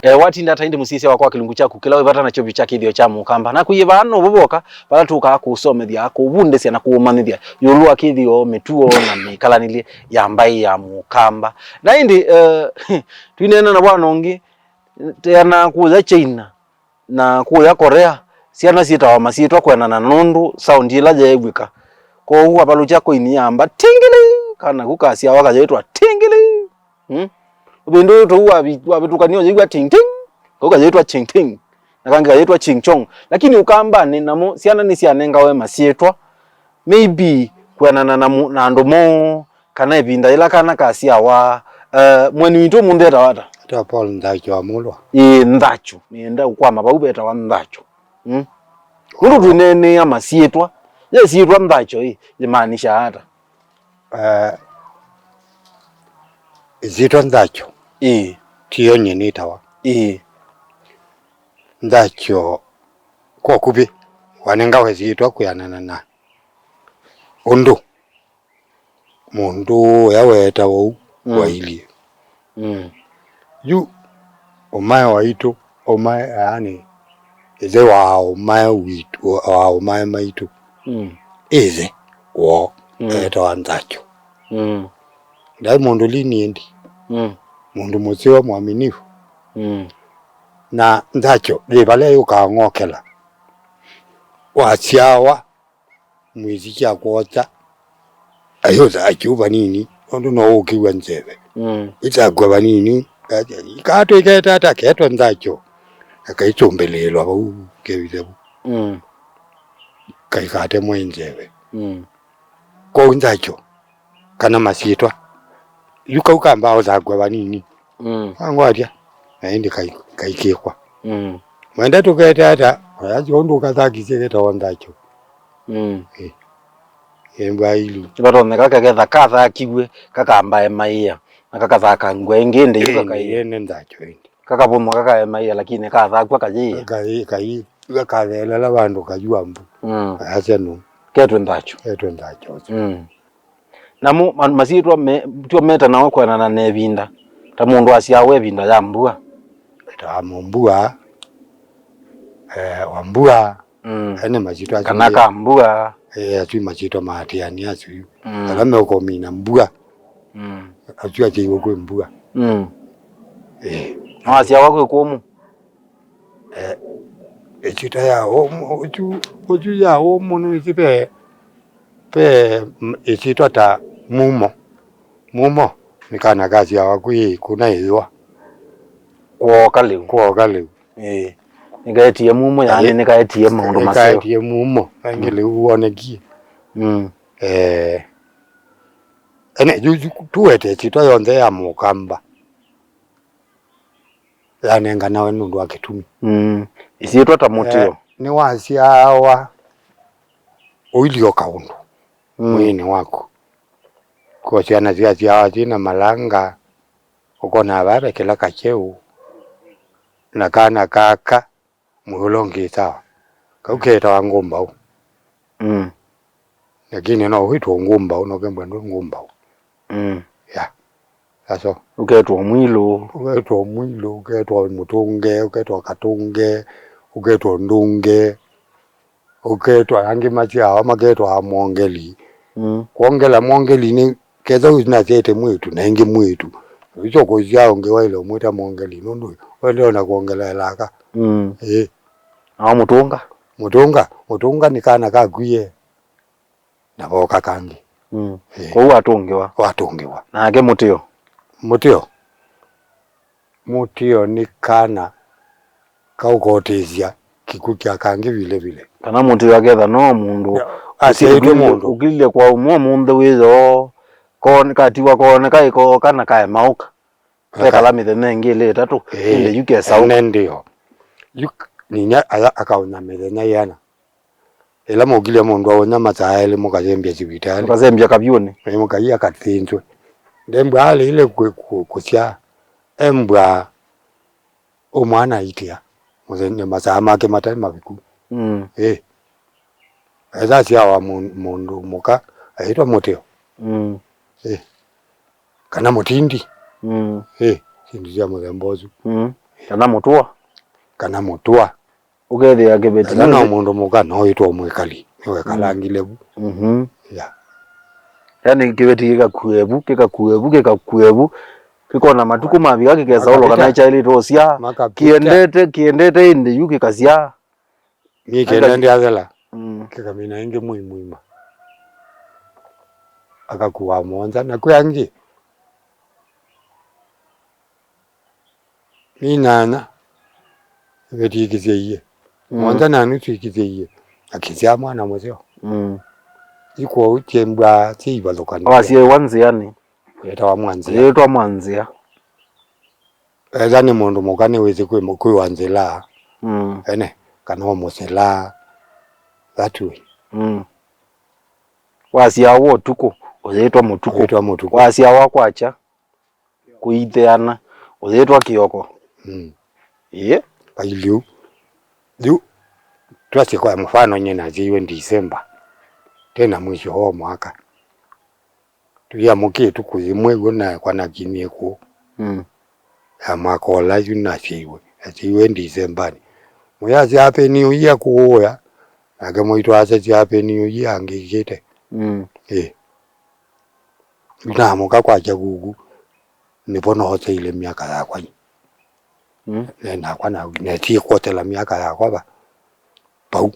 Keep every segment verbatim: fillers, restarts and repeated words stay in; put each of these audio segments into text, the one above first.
E, watinda ata ĩndĩ mũsyaĩĩsya wakwa kĩlungu kyaku kĩla wĩ vata nakyo vyũ kya kĩthĩo kya mũkamba? Nakwĩie vaa nũvo voka vala tũkaa kũsomethya, kũvundĩsya na kũũmanyĩthya ĩũlũ wa kĩthĩo, mĩtuo na mĩkalanĩlye ya mbaĩ ya mũkamba. Na ĩndĩ, eh, twĩneena na vwana ũngĩ, teana kũya China na kũya Korea, syana syĩtawa masyĩtwa kwĩanana na nũndũ saundi ĩla yeew'ĩka. Kwoou wavalũkya koini yamba tingili, kana ku kasyawa kayĩtwa tingili. Hmm? Ũvĩndũ ũyũ tũu wavi-, wavĩtũkania ũyĩw'a ting ting, kau kayĩtwa ching ting, na kangĩ kayĩtwa ching chong. Lakini Ũkambanĩ namo syana nĩsyanengawe masyĩtwa, maybe kwĩanana na mu-, na andũ moo, kana ĩvinda yĩla kana kasyawa. Eh, mweni witũ ũmũnthĩ etawa ata? Etawa Paul Nthakyo wa Mũlwa. Ĩĩ, Nthakyo. Nĩenda ũkwama vau vetawa Nthakyo. Hmm? Nũndũ twĩneenea masyĩtwa, ye syĩtwa Nthakyo ĩ, yĩmaanishaa ata? Eh, ĩsyĩtwa Nthakyo. Ĩĩ. Tiyo nyie nĩtawa. Ĩĩ. Nthakyo kwa ũkuvĩ wanengawe ĩsyĩtwa kwĩanana na ũndũ mũndũ ũya weetawa ũu Mm. wailyĩ. Mm. Yu ũmae waitũ, ũmae, yaani, ĩthe wa ũmae witũ, wa ũmae maitũ, Mm. ĩthe woo Mm. eetawa Nthakyo. Mm. Ndaĩ mũndũ lineage, Mm. mũndũ mũseo mwaminifu. Mm. Na Nthakyo yĩ vala yũkaa ng'okela. Wasyawa mwĩĩsĩ kya kwosya, ayũtha akĩu vanini, nũndũ no ũkĩw'a nzeve. Mm. Ĩtakw'a vanini, ikatwĩkete ata ketwe Nthakyo, akaitũmbĩlĩĩlwa vau kevitha vu. Mm. Kaikatemwe nzeve. Mm. Kwoou Nthakyo, kana masyĩtwa, yu kau kambaa ũthakw'a vanini. Mm. Angwatya, na ĩndĩ kai-, kaikĩkwa. Mm. Mwenda tũkete ata, oyasya ũndũ ũkathakisye ketawa Nthakyo. Mm. Eh. Embwa ilu. Vatonyeka kaketha kathakiw'e, kakambae maĩa, na kakathaka ngua ĩngĩ ĩndĩ yu Ĩndĩ kakai. Ĩndĩ Nthakyo ĩndĩ. Kakavũnwa kakae maĩa, lakini kathakw'a kayĩĩa. Kai, kai, gakathelela vandũ kayua mbu. Mm. Ayasya nũ. Ketwe Nthakyo. Ketwe Nthakyo. Mm. Namo ma-, masyĩtwa me-, tyo metanawa kwĩanana na ĩvinda. Ta mũndũ asyawa ĩvinda ya mbua. Etawa mũmbua, eh, wa mbua. Mm. Ene masyĩtwa asu kana me-, ka mbua. Eh, asu masyĩtwa maatĩani asu yu. Mm. Ala meũkomina mbua. Mm. Asu akyaiwe kwĩ mbua. Mm. Eh. Na wasyawa kwĩ kũmũ. Eh, ĩsyĩtwa ya ũmũ, ũsu, ũsu ya ũmũ nĩwĩsĩ ve, ve, mm, ĩsyĩtwa ta mumo. Mumo nĩ kana kasyawa kwĩ kũna ĩyũa. Kwooka lĩu. Kwooka lĩu. Ĩĩ. Nĩkaetie mumo, yaani nĩkaetie maũndũ maseo. Nĩkaetie mumo, aingĩ lĩu wonekie. Mm. Eh. Ene, yu, yu, tuwete ĩsyĩtwa yonthe ya mũkamba. Yanenganawe nũndũ wa kĩtumi. Mm. Ĩsyĩtwa ta mũtĩo. Eh, nĩwasyaawa ũilyĩ o kaũndũ Mm. mwĩĩnĩ waku. Kwa syana syasyawa syĩ na malanga, ũkonaa vaa ve kĩlaka kyeũ, na kana kaka mũyũlongĩ sawa. Kau ketawa ngũmbaũ. Mm. Lakini no wĩtwe ngũmbaũ, no kembwa ndũ ngũmbaũ. Mm. Ya. That's all. Ũketwa mwilũ. Ũketwa mwilũ, ũketwa mũtũnge, ũketwa katũnge, ũketwa ndũnge, ũketwa angĩ masyawa, maketwa amwongeli. Mm. Kwongela mwongeli nĩ ketha ũnasyaĩte mwĩĩtu na ĩngĩ mwĩĩtu. Ũicho kũsyaa ũngĩ waĩle ũmwĩta mwongeli, nũndũ wendee ona kwongela ĩlaka. Mm. Ĩĩ. Nao mũtũnga? Mũtũnga, mũtũnga nĩ kana kakwie. Na vooka kangĩ. Mm. Eh. Kwoou watũngĩwa. Watũngĩwa. Nake mũtĩo? Mũtĩo. Mũtĩo nĩ kana kaũkotĩsya kĩkw'ũ kya kangĩ vile vile. Kana mũtĩo aketha no mũndũ. Ya, asyaĩtwe ũkilile, mũndũ. Ũkilile kwa ũmwe ũmũnthĩ wĩyoo, kon-, katiwa kooneka ĩkooka na kaemaũka. Kekala mĩthenya ĩngĩ ĩlĩ ĩtatũ, ĩĩ, ĩndĩ yu kesaũ. Ene ndio. Yu k-, ninya aya akaũnya mĩthenya yĩana. Ĩla mũkilye mũndũ aũnya masaa elĩ mũkasembya sivitalĩ. Mũkasembya kavyũnĩ. Ĩĩ, mũkaia kathĩnzwe. Ndembwa alĩile kũ-, kũ-, kũsyaa. Embwa ũmwana aitĩa. Mũthenya masaa make mataĩ maviku. Mm. Ĩĩ. Ethasyawa mũ-, mũndũ mũka aitwa mũtĩo. Mm. Ĩĩ. Kana mũtindi. Mm. Ĩĩ, syĩndũ sya mũthemba ũsu. Mm. Kana mũtũa. Kana mũtũa. Ũkethĩa kĩveti. Ethĩwa no mũndũ mũka no wĩtwa mwĩkali, nĩwekalangile vu. Mhm. Yeah. Yani kĩveti kĩkakue vu, kĩkakue vu, kĩkakue vu, kĩkona matukũ mavika kĩkesa ũlo kana kyaĩlĩte ũsya. Makapita. Kĩendete, kĩendete ĩndĩ yu kĩkasya. Nĩ kĩendete athela. Mm. Kĩkamina ĩngĩ mwei mũima. Akakua mũonza, na kwĩ angĩ. Nĩ nyanya, ĩveti ĩkĩsyaie. Mm. Mũonza na nusu ĩkĩsyaie. Akĩsyaa mwana mũseo. Mm. Yu kwoou syĩmbwa syĩ ivathũkany'o. Wasyaĩwa nzĩanĩ. Wĩtawa mwanzĩa. Yĩtwa mwanzĩa. Ethwa nĩ mũndũ mũka nĩwĩsĩ kwĩ, kwĩwa nzĩla. Mm. Ene, kana ũmũsĩla. That way. Mm. Wasyawa ũtukũ, ũyĩtwa mũtukũ. Wĩtwa mũtukũ. Wasyawa kwakya, kũitheana, ũyĩtwa kĩoko. Mm. Ĩĩ. Vailiu. Yu, twasye kwa mũfano, nyie nasyaĩwe December. Tena mwisho wa mwaka. Tũyamũkĩe ĩtukũ yĩmwe w'o naekwa na kinyie kũũ. Mm. Ya mwaka ũla yu nasyaiwe. Nasyaiwe Ndisembanĩ. Mũyasya Happy New Year kũũya, nake mũitũ asasya Happy New Year angĩkĩte. Mm. Ĩ. Yu naamũka kwakya kuku, nĩvo noosyaile myaka yakwa. Mm. Ne nakwa na, nesie kwosela myaka yakwa va. Vau.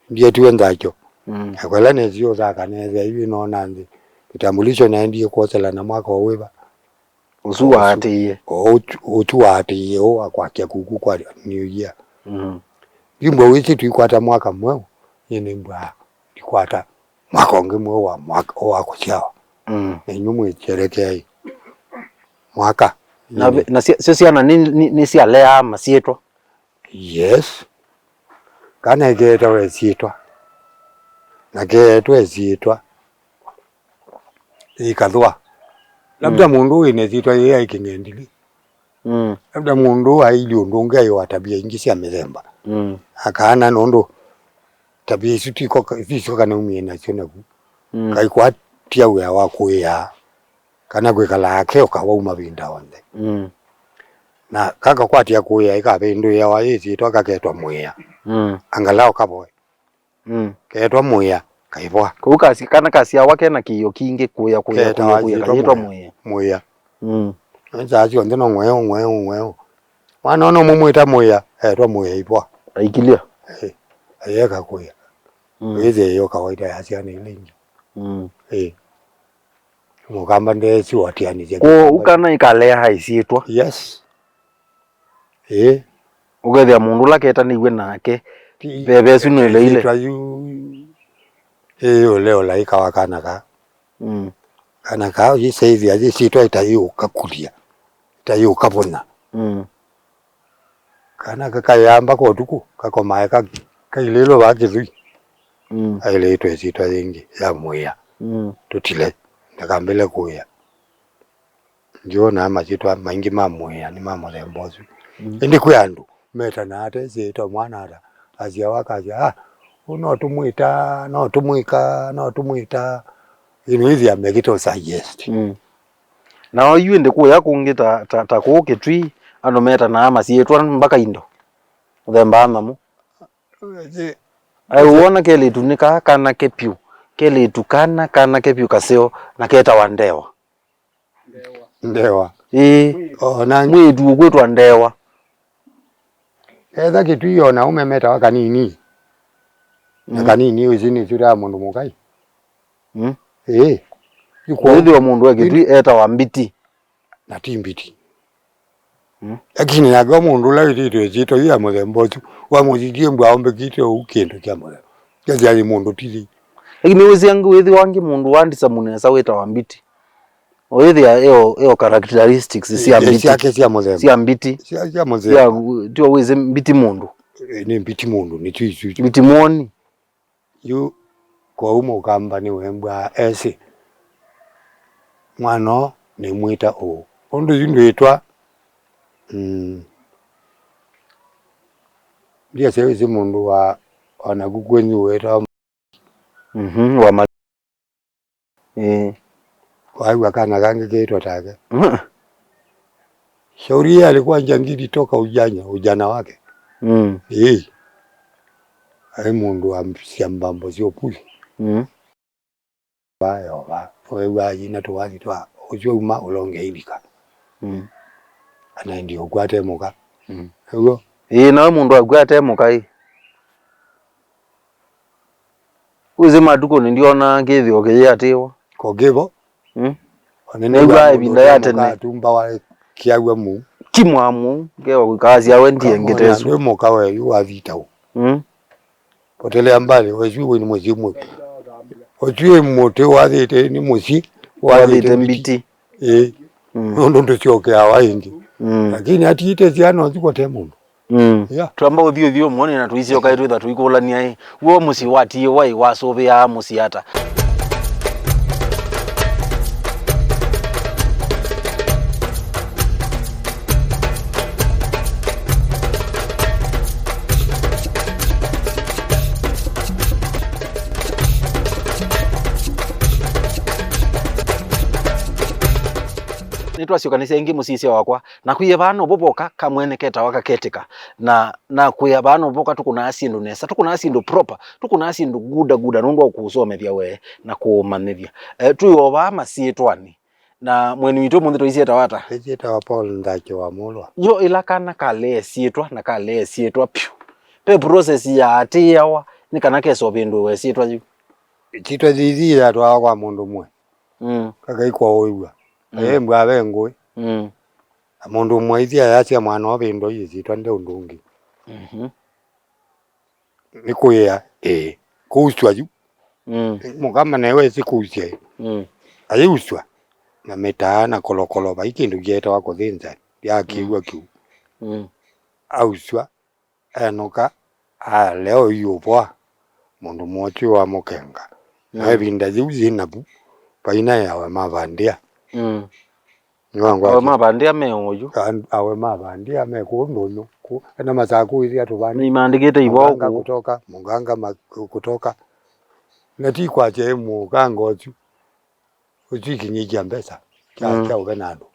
Ndietiwe nthakyo. Mm. Nakwela nesie ũthaka nethĩa yu ĩnoona nthĩ. Kitambulisho naendie kwosela na mwaka o wĩva. Ũsu waatĩĩe. O ũsu, ũsu waatĩĩe, o wa kwakya kuku kwa New Year. Mm. Yu mbwa wĩsĩ tũikwata mwaka mweũ, nyie nĩ mbwa ndikwata mwaka ũngĩ mweũ wa mwaka, o wa kũsyawa. Mm. Na inyu mwĩsherekeai mwaka. Na, mm, ve-, na sya-, syo syana nĩ, nĩ, nĩsyaleaa masyĩtwa? Yes. Kana ĩkeetawa ĩsyĩtwa. Na keetwa ĩsyĩtwa. Ĩkathũa. Labda, mm, mũndũ wĩ na ĩsyĩtwa yĩĩ aĩ kĩng'endilĩ. Mm. Labda mũndũ ailye ũndũ ũngĩ aĩ wa tabia ingĩ sya mĩthemba. Mm. Akaana nũndũ tabia isu tiko, tiko kana umie nasyo naku. Mm. Kaikwatia wĩa wa kũĩa. Kana kwĩkalaa ke ũkawauma mavinda onthe. Mm. Na kakakwatya kũĩa ĩkavĩndũĩawa yĩsyĩtwa kaketwa mũĩa. Mm. Angalau kavoe. Mm. Ketwa mũĩa, kaivwa. Kũu kasi-, kana kasyawa kena kĩio kingĩ kũĩa, kũĩa, kũĩa, kũĩa, kayĩtwa mũĩa. Mũĩa. Mm. Saa syonthe no ng'weũ, ng'weũ, ng'weũ. Mwana ũno mũmwĩta mũĩa, etwa mũĩa ivwa. Aikilya. Eh, ayeka kũĩa. Mm. Wĩthĩa yo kawaida ya syana ila ingĩ. Mm. Eh. Mũkamba ndeesi watianĩsya. Kwoou kana ĩkaleaa ĩsyĩtwa. Yes. Ĩĩ. Ũkethĩa mũndũ ũla ketanĩw'e nake, ti-, veva ĩsu nĩleile. Ĩsyĩtwa yu, ĩĩ, ũle ũlaĩka wa kana ka. Mm. Kana ka yĩseĩthya yĩsyĩtwa ĩtayĩũkakulya, ĩtayĩũkavũna. Mm. Kana kakayamba kwa ũtukũ, kakomae ka-, kailĩlwe vaa kĩthũi. Mm. Ailĩtwe ĩsyĩtwa yĩngĩ ya mũĩa. Mm. Tũtile, ndakambĩle kũĩa. Ndiwonaa masyĩtwa maingĩ ma mũĩa nĩ ma mũthemba ũsu. Mm. Ĩndĩ kwĩ andũ metanaa ate syĩtwa, mwana ata asyawa akasya, "Ah, ũũ no tũmwĩta, no tũmwĩka, no tũmwĩta." Ĩno ĩthĩa mekĩte suggest. Mm. Na oyu ĩndĩ kũya kũngĩ ta, ta, ta kũũ Kĩtui, andũ metanaa masyĩtwa mbaka indo. Mũthemba wa nyamũ. Ĩĩ. Ai, wona kelĩtu nĩ kaa kanake vyũ. Kelĩtu kana, kanake vyũ kaseo, na ketawa Ndewa. Ndewa. Ĩĩ. O, na mwĩĩtu ũkwĩtwa Ndewa. Etha Kĩtui o na ũme metawa Kanini. Na, mm, Kanini ũici nĩ syũta ya mũndũ mũkai. Mm. Ĩĩ. Ĩkwĩthĩwa mũndũ wa Kĩtui etawa Mbiti. Na ti Mbiti. Mm. Lakini nake o mũndũ ũla wĩtĩtwe ĩsyĩtwa yu ya mũthemba ũsu, wamũthithie mbwa ombĩkĩte ũu kĩndũ kya mũthemba. Kyathi aĩ mũndũ tithi. Lakini wĩsĩ angĩ, wĩthĩwa angĩ mũndũ wa ndisamu nesa wĩtawa Mbiti. Ũyĩthĩa eo, eo characteristics sya, ĩ, Mbiti. Syake sya mũthemba. Sya Mbiti. Sya, sya mũthemba. Sya, tio wĩsĩ Mbiti mũndũ. Ĩ, nĩ Mbiti mũndũ, nĩkyo isu. Mbiti mwoni. Yu, kwoou Mũkamba nĩwembwaa esĩ, mwana ũũ nĩmwĩta ũũ. Ũndũ yu ndwĩtwa, mm, ndiasya wĩsĩ mũndũ wa, o naku kwenyu wĩtawa. Mhm, wa ma-, ĩĩ. Waĩw'a kana kangĩ kĩĩtwa take? Mhm. Shauri yeye alikuwa jangili toka ujana, ujana wake. Mm. Eh. Ai mũndũ wa syambambo sya ũpusi. Mm. Vaa Yeova, weew'aa yina tũwathi twa ũsu auma ũlonge ilika. Mm. Anaendie ũkwate mũka. Mm. Ũguo? Ĩĩ, nawe mũndũ akwate mũka ĩ. Wĩsĩ matukũnĩ ndionaa kĩthĩo kĩyĩatĩĩwa. Ko kĩvo? Mm. Ona nĩw'aa ĩvinda ya tene. Atumbawa kĩaw'a mũu. Kimwamu, kewa kũikasya we ndiengete. Andũ mũka we yu wathita ũ. Mm. Potelea mbali, ũsu wĩ nĩ mũsyĩ mwĩ. Ũsu wĩ mũtĩ wathĩte nĩ mũsyĩ, wathĩte mbiti. Ĩĩ. Mm. Nũndũ ndũsyokeawa ĩngĩ. Mm. Lakini atiĩte syana ũsu kote mũndũ. Mm. Yeah. Twamba ũthiĩ ũthiĩ ũmwone na tũisyoka twĩtha tũikũlania ĩ. W'o mũsyĩ watiĩwa ĩ wasũvĩaa mũsyĩ ata? Nĩtwasyokanĩsya ĩngĩ mũsisya wakwa, na kwĩe vaa novo voka kamwene ketawa kaketĩka, na, na kwĩa vaa novo voka tũkũnaa syĩndũ nesa, tũkũnaa syĩndũ proper, tũkũnaa syĩndũ guda guda nũndũ wa kũũsomethya we na kũũmanyĩthya. Eh, twĩ o vaa masyĩtwanĩ. Na mweni witũ ũmũnthĩ tũisyĩtawa ata? Ĩsyĩtawa Paul Nthakyo wa Mũlwa. Yo ĩla kana kalee syĩtwa na kalee syĩtwa pyũ, ve process yaatĩĩawa nĩ kana kesovĩndũĩwe syĩtwa yĩu? Syĩtwa yĩthi yatwawa kwa mũndũ ũmwe. Mm. Kakaikwa ũĩw'a. Mm. Kayembwa ve ngũĩ. Mm. Na mũndũ ũmwe ithi ayasya mwana ũvĩndwa iĩ syĩtwa nde ũndũ ũngĩ. Mhm. Nĩ kũĩa, ĩĩ, kũuswa yu. Mm. Mũkamba nawe ĩsĩ kũusya ĩ. Mm. Ayĩuswa na mĩtaa na kolokolo, vai kĩndũ kyeetawa kũthĩnza, ndyaakĩw'a kĩu. Mm. Auswa, enũka, alea ũiũvoa, mũndũ mwoti wa mũkenga. Na ĩvinda yĩu yĩ navu, vainaĩ awe mavandĩa. Mm. Nĩwangwatya. Awe mavandĩa me ũyu. An-, awe mavandĩa me kũũ ndũnyũ. Kũ-, ena masaku ĩthĩa tũvandi. Nĩimandĩkĩte ivo Mũganga kũũ. Kutoka, mũganga ma-, kutoka. Na ti kwasya ĩ mũganga ũsu. Ũsu ikinyĩkya mbesa. Kya, mm, kya ũve na andũ.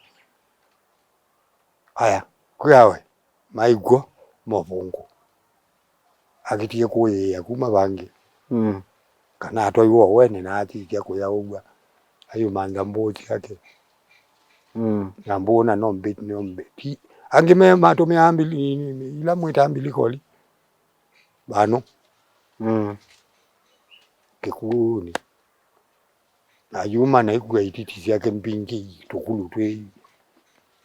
Aya, kwĩ awe, maikw'o, movũngũ. Akĩtie kũyĩĩa kuma vangĩ. Mm. Kana atwaiwe ũwene na atĩtya kũya ũw'a. Ayũmantha mbũũ syake. Mm. Na mbũũ na no mbĩti, no mbĩti. Angĩ me matũmĩaa mbili, ila mwĩtaa mbilikoli. Vano. Mm. Kĩkuunĩ. Na yuma na ĩkua ititi syake mbingĩ, tũkulu twĩ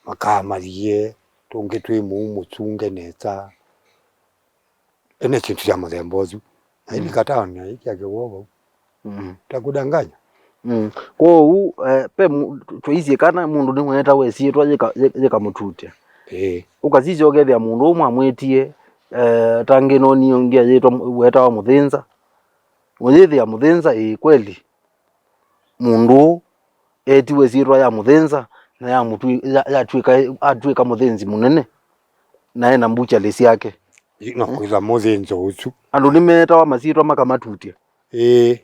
makamathie, tũngĩ twĩ mũu mũsunge nesa. Ene syĩndũ sya mũthemba ũsu. Na ilika taoni na ikya kĩw'o vau. Mm. Takudanganya. Mm. Kwoou, eh, pe mu-, twaisye kana mũndũ nĩweetawa ĩsyĩtwa yĩka-, yĩ-, yĩkamũtutya. Ĩĩ. Ũkasisya ũkethĩa mũndũ ũũ mwamwĩtie, eh, ta ngĩ noni ũngĩ ayĩtwa mũ-, weetawa Mũthĩnza. Ũyĩthĩa Mũthĩnza, ĩĩ kweli. Mũndũ ũũ etiwe syĩtwa ya Mũthĩnza, na yamũtwi-, ya-, yatw'ĩka, atw'ĩka mũthĩnzi mũnene, na ena mbuchalĩ syake. Ĩ, no kwĩtha mũthĩnzo ũsu. Andũ nĩmeetawa masyĩtwa makamatutya. Ĩĩ,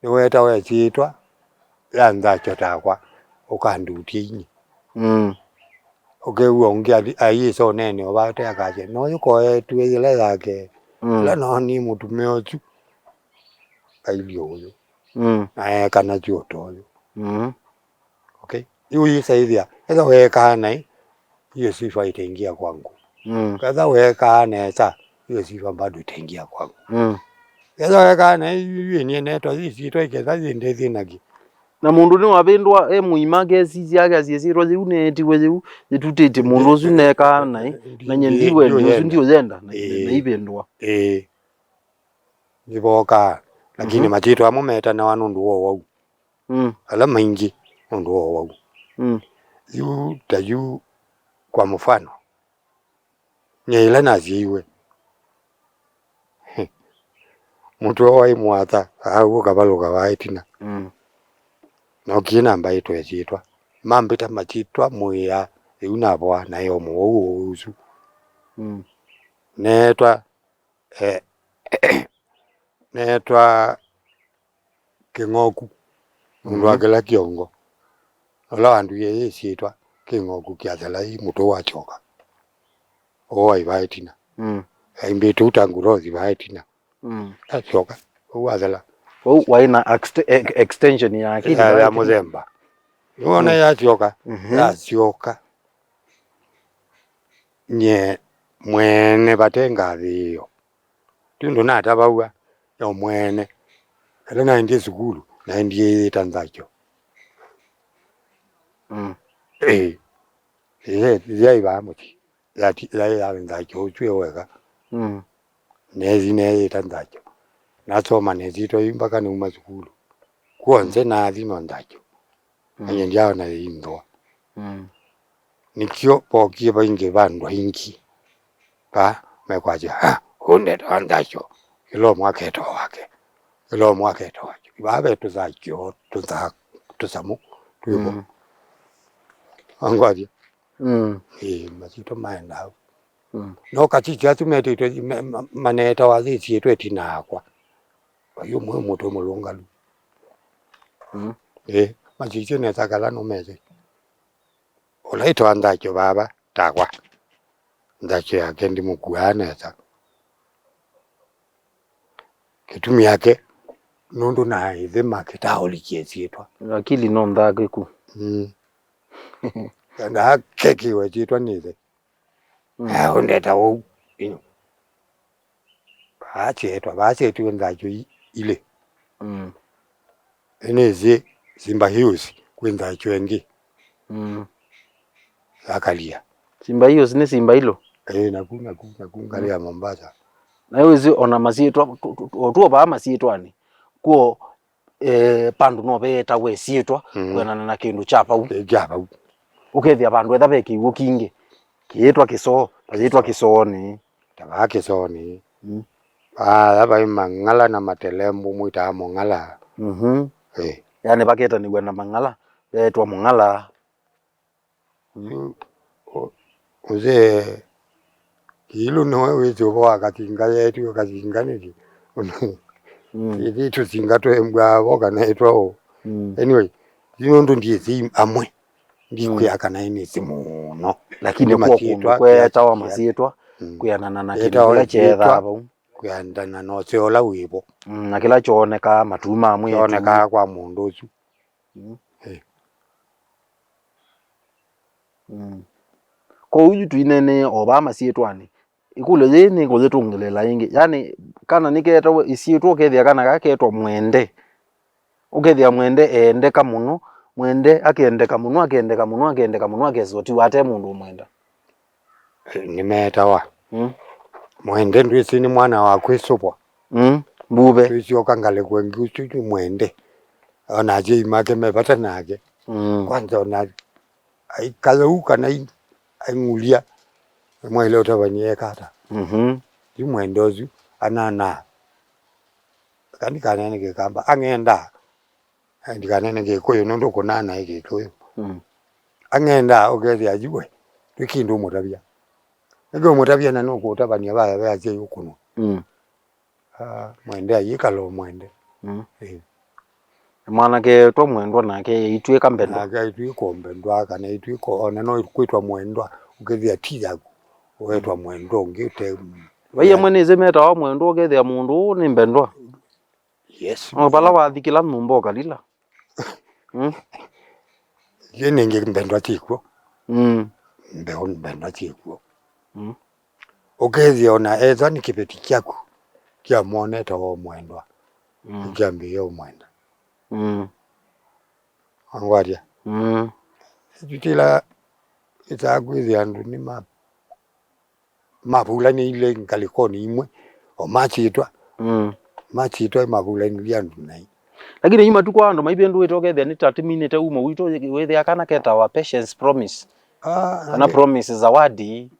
nĩweetawa ĩsyĩtwa ya Nthakyo takwa, ũkandutya inyi. Mm. Ũkew'a ũngĩ athi-, aiĩsa ũneenea ũvate akasya, "No ũyũ koetw'e yĩla yake, mm, ĩla noni mũtumĩa ũsu ailyĩ ũyũ." Mm. Na eekana syũto ũyũ. Mm. Okay? Yu yĩsa ĩthĩa, ethwa weekaa naĩ, hiyo sifa itaingia kwangu. Mm. Ethwa weekaa nesa, hiyo sifa bado itaingia kwangu. Mm. Ethwa weekaa naĩ, yu yĩnie neto, yĩ syĩtwa iketha yĩndethye nakĩ. Na mũndũ nĩwavĩndwa e mũima, akesisya, akasya syĩtwa yĩu neetiwe yĩu, yĩtutĩtye mũndũ ũsu neekaa naĩ, na nye ndiwe, ndiũyenda, ũsu ndiũyenda, na, ĩĩ, naivĩndwa. Ĩĩ. Nĩvookaa, lakini, mhm, masyĩtwa amwe meetanawa nũndũ wa ũwau. Mm. Ala maingĩ nũndũ wa ũwau. Mm. Yu ta yu, kwa mũfano, nyie ĩla nasyaiwe, mũtwe waĩ mũatha, au ũkavalũka wa ĩtina. Mm. Nokie nambaĩtwe ĩsyĩtwa. Mambĩta masyĩtwa mũĩa, ĩu navoa, naĩ o mũwau ũsu. Mm. Neetwa eh, neetwa Kĩng'oku, mũndũ wa, mhm, kĩla kĩongo. Ũla wanduie yĩ syĩtwa. kĩng'oku kĩathela ĩ mũtwe wa kyoka. Ũũ waĩ vaa ĩtina. Mm. Aimbĩte ũu ta ngurothi vaa ĩtina. Mm. Asyoka, ũu athela. Ũu waĩ na exte-, ex-, extension ya akili ya, ya mũthemba. Nĩwona yasyoka, mhm, yasyoka. Nye mwene vate ngathĩĩo. Ti ũndũ natavaw'a yo mwene. Ĩla naendie sukulu, naendie ĩyĩta nthakyo. Mm. Ĩĩ. Ĩĩ, yaĩ vaa mũsyĩ. Yati-, yaĩ ya nthakyo ũsu e weka. Mm. Nethi neeyĩta nthakyo. Nasoma nesyĩtwa yu mpaka nauma sukulu. Kw'onthe nathi no nthakyo. Mm. Anye ndyaona yĩinthwa. Mm. Nĩkyo vokie vaingĩ vandũ aingĩ. Vaa mekwasya, "Ah, ũndetawa nthakyo." Ĩla ũmwe aketawa wake. Ĩla ũmwe aketawa wake. Vaa ve tũthakyo, tũtha-, tũsamũ twĩvo. Mm. Wangwasya? Mm. Ĩĩ, masyĩtwa maendaa. Mm. No katiti asu metĩtwe, me-, ma-, maneetawa syĩtwa ĩtina yakwa. Vai ũmwe mũtwe mũlũngalu. Mm. Ĩĩ, masyĩtwa nesa kala nũmese. Ũla ĩtawa nthakyo vava, takwa. Nthakyo yake ndĩmũkuaa nesa. Kĩtumi yake, nũndũ na ĩthe makĩtaũlikie syĩtwa. Akili no nthakĩku. Mm. Na akekĩwe syĩtwa nĩ ĩthe. Mm. Ah, ũndeta ũu. Ĩno. Vaasyetwa, vaasyetiwe nthakyo i-, ilĩ. Mm. Nĩnĩsĩ Simba Hills kwĩ nthakyo ĩngĩ. Mm. Ya Kalia. Simba Hills nĩ Simba Ilo? Ĩĩ, naku, naku, naku ngalĩ ya Mombasa. Na wĩsĩ ona masyĩtwa, tu-, tu-, o tuo vaa masyĩtwanĩ, kw'o eh, vandũ no veetawe syĩtwa, mm, kwĩanana na kĩndũ kya vau. Kĩ-, kya vau. Ũkethĩa vandũ etha ve kĩw'ũ kingĩ, kĩyĩtwa kĩsoo, vayĩtwa kĩsoonĩ. Ta vaa kĩsoonĩ. Mm. Vaa vai mang'ala na matelembũ mwĩtaa mũng'ala. Mhm. Eh. Yaani vaketanĩw'a na mang'ala, veetwa mũng'ala. Yu, ũ-, ũzee Kiilu nĩwe wĩsĩ ũvo wa Kasinga yeetiwe Kasinga nĩkĩ? Mm. Ĩthi tũsinga twembwaa vo kana ĩtwa ũ. Mm. Anyway, ti nũndũ ndiĩsĩ amwe. Ndikwĩa, mm, kana nĩsĩ mũno. Lakini kw'o kũndũ kweetawa masyĩtwa, mm, kwĩanana na kĩndũ kĩla kyeethaa vau. Kwĩanana na ũseo ũla wĩvo. Mm, na kĩla kyoonekaa, matu ma mwĩĩtu. Kyonekaa kwa mũndũ ũsu. Mm. Eh. Mm. Kwoou yu tũineenee o vaa masyĩtwanĩ. Ĩkũlyo yĩĩ nĩngũyĩtũngĩlĩĩla ĩngĩ. Yaani, kana nĩkeetawe ĩsyĩtwa, ũkethĩa kana kaa keetwa Mwende. Ũkethĩa Mwende eendeka mũno, Mwende akendeka mũno, akendeka mũno, akendeka mũno, akesũa tiwa ate mũndũ ũmwenda. Nĩmeetawa. Mm. Mwende ndwĩsĩ nĩ mwana wa kwĩsũvwa. Mm. Mbuve. Twĩsyoka ngalĩko ĩngĩ ũsu nĩ Mwende. Ona asyai make me vata nake. Mm. Kwanza ona aikala ũu kana ai-, aing'ulia. Mwaĩle ũtavany'a eka ata? Mhm. Yu Mwende ũsu ananaa. Eka ndikaneene Kĩkamba. Ang'endaa. Eh, ndikaneene Kĩkũyũ nũndũ kũnana ĩ Kĩkũyũ. Mm. Ang'endaa ũkethĩa yu we, ndwĩ kĩndũ ũmũtavya. Nĩkĩ ũmũtavya na nũkũũtavany'a vaya ve asyai ũkũnwa? Mm. Ah, Mwende ayĩkala o Mwende. Mm. Eh. Mwanake etwa Mwendwa nake aitw'ĩka Mbendwa. Nake aitw'ĩka o Mbendwa, kana aitw'ĩka o-, ona no kwĩtwa Mwendwa, ũkethĩa ti yaku, wetwa Mwendwa ũngĩ ũte. Vai amwe nĩsĩ metawa Mwendwa, ũkethĩa mũndũ ũũ nĩ Mbendwa. Yes. O vala wathi kĩla nyũmba ũkalila. Mm. Yĩ nĩngĩ Mbendwa tikw'o. Mm. Mbeũ Mbendwa tikw'o. Mm. Ũkethĩa ona ethwa nĩ kĩveti kyaku kya mwana etawa Mwendwa. Mm. Nĩkyambĩĩe ũmwenda. Mm. Wangwatya? Mm. Ĩsu tila ĩsaa kwĩthĩa andũ nĩma mavulany'ĩile ngalĩkonĩ imwe, o masyĩtwa. Mm. Masyĩtwa mavulany'ĩlye andũ naĩ. Lakini yu matukũ andũ maivĩndũĩte, ũkethĩa nĩ ta tũminĩte umo witũ, wĩthĩa kana ketawa Patience Promise. Ah, kana angĩ Promise Zawadi.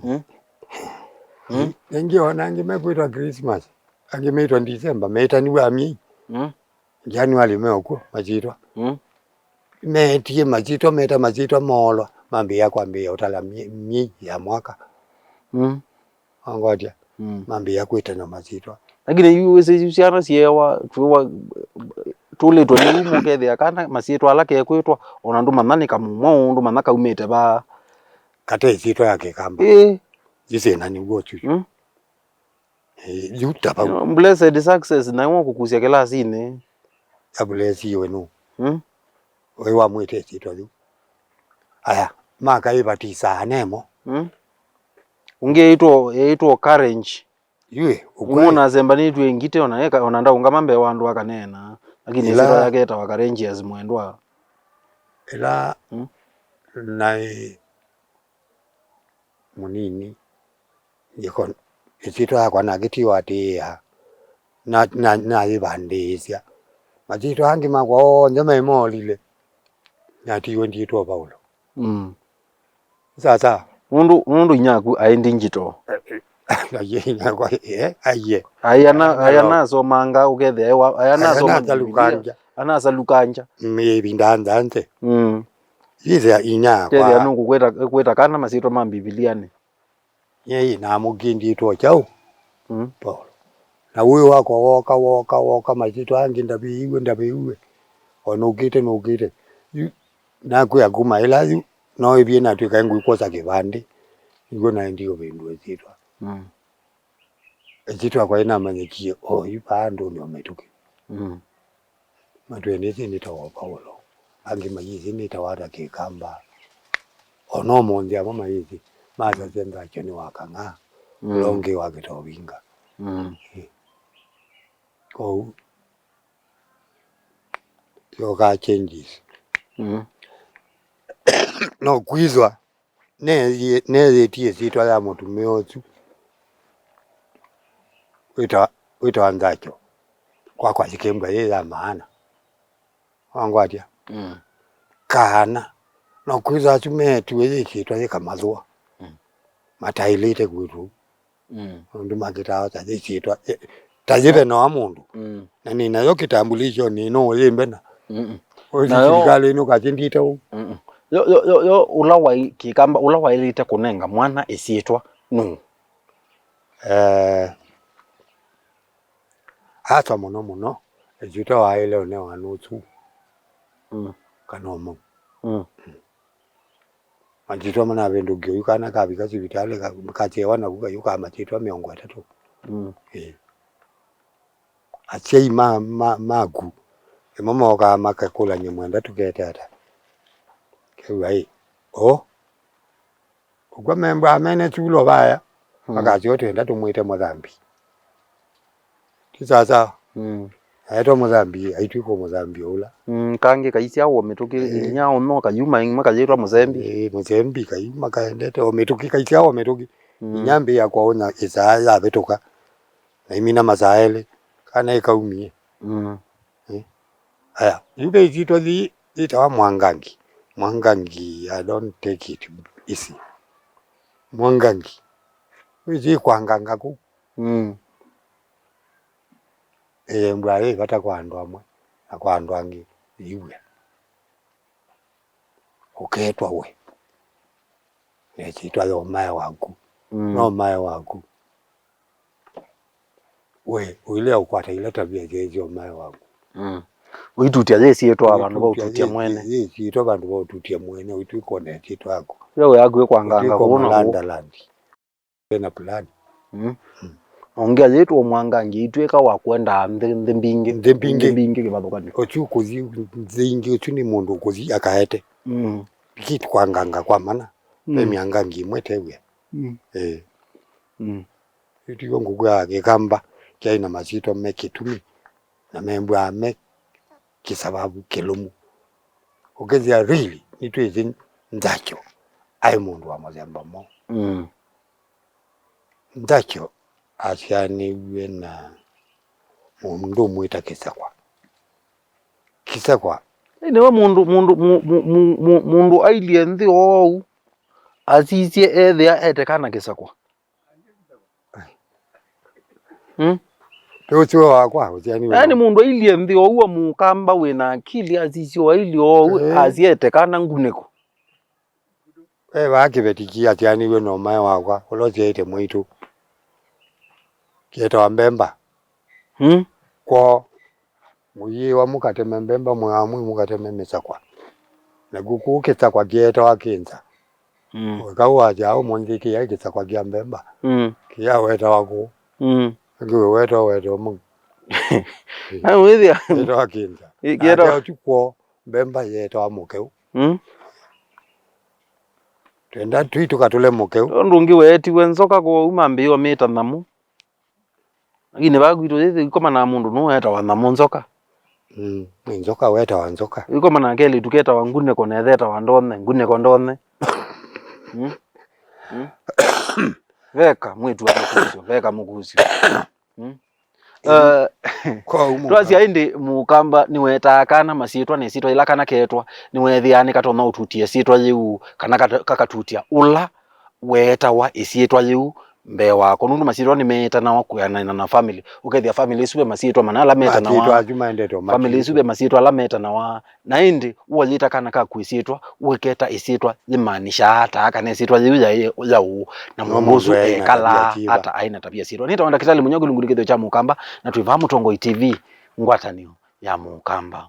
Mm? Mm? Angĩ ona angĩ mekwĩtwa Christmas, angĩ meitwa December, metanĩw'a myei. Mm? January meokw'o masyĩtwa. Mm. Meetie masyĩtwa, meta masyĩtwa moolwa, mambĩĩa kwambĩĩa ũtala mye-, myei ya mwaka. Mm. Wangwatya? Mm. Mambĩĩa kwĩtana masyĩtwa. Lakini yu wĩsĩ isu syana syeewa, twĩwa, Tũlĩtwe nĩ wuma ũkethĩa kana masyĩtwa ala kekwĩtwa, ona ndũmanya nĩ kamumwa ũũ, ndũmanya kaumĩte vaa. Kate ĩsyĩtwa ya Kĩkamba. Ĩĩ. Yĩsĩ na nĩw'o ũsu. Mm. Ĩĩ, yu ta vau. Blessed Success, nawe kũkusya kĩlasinĩ. Ya blessiwe nũ? Mm. We wamwĩte ĩsyĩtwa yu. Aya, makaĩvatisaa nemo. Mm. Ũngĩ eĩtwo, eĩtwo Courage. Yue, ũkwai. Ũmwe nasembanĩtw'e ngite ona eka, ona ndaũngama mbee wa andũ akaneena. Lakini ĩla ĩsyĩtwa yake etawa Courageous Mwendwa. Ĩla Mm. naĩ mũnini, yĩko, ĩsyĩtwa yakwa nakĩtiwa atĩĩa, na, na, nayĩvandĩĩsya. Masyĩtwa angĩ makwa onthe maĩ molile, natiwe ndiĩtwa Paulo. Mm. Sasa. Nũndũ, nũndũ inyaku aĩ digital. Aiye, inyaku, eh, aiye. Aiana, aiana asomanga ũkethĩa, aiwa-, aiana asoma Bibilia, anasalukanja. Anasalukanja. Mĩvinda nzanze. Mm. Yĩthĩa inyakwa. Kethĩa nũkũkwĩta, kwĩta kana masyĩtwa ma Mbivilianĩ. Nyie namũkindĩtwe kyaũ? Mm. Paulo. Na ũĩ wakwa woka, woka, woka, masyĩtwa angĩ ndavĩiwe, ndavĩiwe. O nũkĩte, nũkĩte. Yu, nakwĩa kuma ĩla yu, no ĩvie natw'ĩka ngwĩkwosa kĩvandĩ. Nĩw'o naendie ũvĩndũa ĩsyĩtwa. Mm. Ĩsyĩtwa kwa ĩnamanyĩkie o yu vaa andũnĩ o mĩtũkĩ. Mm. Matwĩe nĩsĩ nĩtawa Paulo. Angĩ mayĩsĩ nĩtawa ata Kĩkamba. O no mũnthĩ amwe mayĩsĩ, masasya Nzakyo nĩ wa Kang'aa, Mm. ũla ũngĩ wa Kĩtovinga. Mm. Kwoou, yokaa changes. Mm. No kwĩthwa, neeyĩ-, neeyĩtie ĩsyĩtwa ya mũtumĩa ũsu wĩtawa, wĩtawa Nzakyo. Kwakwa yĩkĩmbwa yĩ ya maana. Wangwatya? Mm. Kana, no kwĩthwa asu meetiwe yĩsyĩtwa yĩkamathũa. Mm. Mataĩlĩte kwĩtwa ũu. Mm. Nũndũ makĩtaa ta yĩsyĩtwa, eh, ta yĩvenoa mũndũ. Mm. Na nĩ nayo kĩtambulisho nĩ no yĩmbena. Mm-mm. Ũthi nayo silikalĩ nĩ ũkasindite ũu. Mm-mm. Yo, yo, yo, yo, ũla waĩ Kĩkamba, ũla waĩlĩte kũnenga mwana ĩsyĩtwa nũũ? Eh, asa mũno mũno, ĩsyĩtwa waĩle ũnewa nũsu. Mm. Kana ũmwe. Mm. Masyĩtwa manavĩndũkie, oyu kana kavika sivitalĩ, ka-, kasyewa naku kayũkaa masyĩtwa mĩongo ĩtatũ. Mm. Ĩĩ. Asyai ma, ma, maku, ĩmo mokaa makakũlany'a, "Mwenda tũkete ata?" Kew'a ĩ, o. Ũkw'a membwa mene chulo vaya, Mm. makasyo, "Twenda tũmwĩte mũthambi." Ti sawa sawa? Mm. Aetwa mũthambi, aitw'ĩka mũthambi ũla. Mm, kangĩ kaisya o mĩtũkĩ, Ĩĩ. inya ũno kayuma, ĩmwe kayĩtwa mũsembi. Ĩĩ, mũsembi kayuma kaendete o mĩtũkĩ, kaisya o mĩtũkĩ. Mm. Inya mbĩa kwaũnya ĩsaa yavĩtũka, na imina masaa elĩ, kana ĩkaumie. Mm. Ĩĩ. Aya, yu ve ĩsyĩtwa yĩĩ yĩtawa Mwangangi. Mwangangi, I don't take it easy. Mwangangi. Wĩsĩ kwanganga kũu. Mm. Ĩĩ, mbwa yĩ vata kwa andũ amwe na kwa andũ angĩ yĩw'e. Ũketwa we. Ĩsyĩtwa yo mae waku. Mm. No mae waku. We, ũilea ũkwata ila tavia syĩ syo mae waku. Mm. Ũitutya yĩsyĩtwa vandũ va ũtutya mwene. Yĩsyĩtwa vandũ va ũtutya mwene, ũitw'ĩka na ĩsyĩtwa yaku. Yo yaku ĩkwanganga kũu na kũu. Landalandi. Ena plan. Mm. Mm. Ongea yĩtwa Mwangangi itwĩka wa kwenda nthĩ, nthĩ mbingĩ. Nthĩ mbingĩ. Nthĩ mbingĩ kĩvathũkanyo. Ũsu kũthi nthĩ ingĩ, ũsu nĩ mũndũ kũthi akaete. Mm. Kĩtu kwanganga kwa mana. Mm. Ve mĩangangi ĩmwe tew'e. Mm. Eh. Mm. Ĩtigo ngũkwĩa Kĩkamba kyaĩ na masyĩtwa me kĩtumi, na membwaa me kĩsavavu kĩlũmu. Ũkethĩa really nĩtwĩsĩ Nzakyo aĩ mũndũ wa mũthemba mwaũ. Mm. Nzakyo asyaanĩw'e na mũndũ ũmwĩta Kĩsekwa. Kĩsekwa. Ĩ, nĩwe mũndũ, mũndũ, mu-, mu-, mu-, mu-, mũndũ ailyĩ nthĩ oou, asisye ethĩa ete kana Kĩsekwa. Mm? Tũsyo wakwa, ũsyani. Yaani mũndũ ailyĩ nthĩ oou, mũkamba wĩna akili, asisye ailyĩ oou, eh, asyete kana ngunĩko. Ve vaa kĩveti kĩasyaanĩw'e na ũmae wakwa, ũla ũsyaĩte mwaitũ. Kĩetawa Mbemba. Mm? Kwoo. Mũyĩwa mũkateme mbemba, mwĩamwĩ mũkateme mĩsakwa. Naku kũu kĩsakwa kĩetawa kĩnza. Mm. Weka wasya ũmũnthĩ kĩya kĩsakwa kya mbemba. Mm. Kĩya wetawa kũu. Mm. Angĩ wĩ wetawa wetawa mũu. Na wĩthĩa. Wetawa kĩnza. Ĩ, kĩetawa. Nake ũsu kwoo, mbemba yetawa mũkeu. Mm. Twenda tui tũkatũle mũkeu. Ũndũ ũngĩ weetiwe nzoka kwoou mambĩĩo mĩta nyamũ. Lakini vaa kwitũ yĩthĩ ikomanaa mũndũ nũũ etawa nyamũ nzoka. Mm, nĩ nzoka wetawa nzoka. Ikomanaa kelĩtu ketawa ngunĩko na ĩthe etawa ndonye, ngunĩko ndonye. Mm? Mm? Veka mwĩtu wa mũkusyo, veka mũkusyo. Mm? Eh, kwoou twasya mũka- ĩndĩ mũkamba nĩwetaa kana masyĩtwa na ĩsyĩtwa yĩla kana ketwa, nĩweethĩaa nĩkatonya ũtutia ĩsyĩtwa yĩu, kana kata- kakatutia ũla weetawa ĩsyĩtwa yĩu mbee wako, nũndũ masyĩtwa nĩmeetanawa kwĩanana na family. Ũkethĩa family ĩsu ve masyĩtwa mana ala meetanawa. Masyĩtwa asu maendetwe family ĩsu ve masyĩtwa ala meetanawa. Na ĩndĩ ũayĩta kana kaku ĩsyĩtwa, ũketa ĩsyĩtwa yĩmaanishaa ata, kana ĩsyĩtwa yĩu yaĩ ya ũũ, na mũndũ ũsu ekalaa ata aĩ na tavia syĩtwa. Nĩtawa Ndakĩtalĩ Mũnyoki, ilungu nĩ kĩthĩo kya Mũkamba, na twĩ vaa Mũtongoi T V, ngwatanĩo ya Mũkamba.